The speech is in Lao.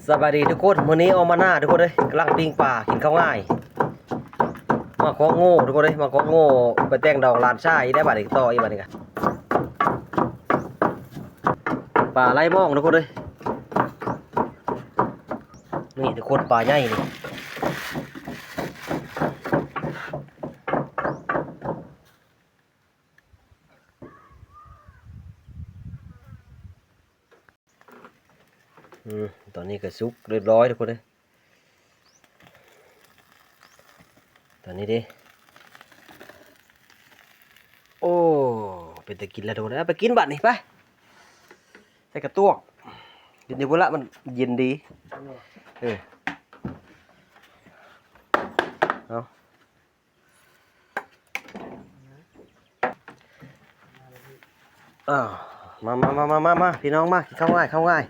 ສະບາຍດີທຸກຄົນ ມື້ນີ້ອອກມາໜ້າທຸກຄົນເອີຍ ກຳລັງປີ້ງປາ ກິນເຂົ້າງາຍ ມາຂອງໂງ່ທຸກຄົນເອີຍ ມາຂອງໂງ່ ໄປແຕ່ງດອງຫຼານຊາຍອີກແລ້ວ ບາດນີ້ຕໍ່ອີກ ບາດນີ້ກະປາໄຫຼມອງທຸກຄົນເອີຍ ນີ້ທຸກຄົນ ປາໃຫຍ່ນີ້. ອືມ ຕອນນີ້ກະສຸກຮຽບຮ້ອຍທຸກຄົນເອີຍ ຕອນນີ້ເດ້ ໂອ້ ເປັນຕາກິນແລ້ວທຸກຄົນເອີຍ ເອົາໄປກິນບາດນີ້ ໄປ ໃສ່ກະຕ້ວງ ກິນຢູ່ພຸ້ນລະ ມັນເຢັນດີ ເອີ ເອົາ. ອ້າວ ມາ ມາ ມາ ມາ ມາ ພີ່ນ້ອງມາ ກິນເຂົ້າງາຍ ເຂົ້າງາຍ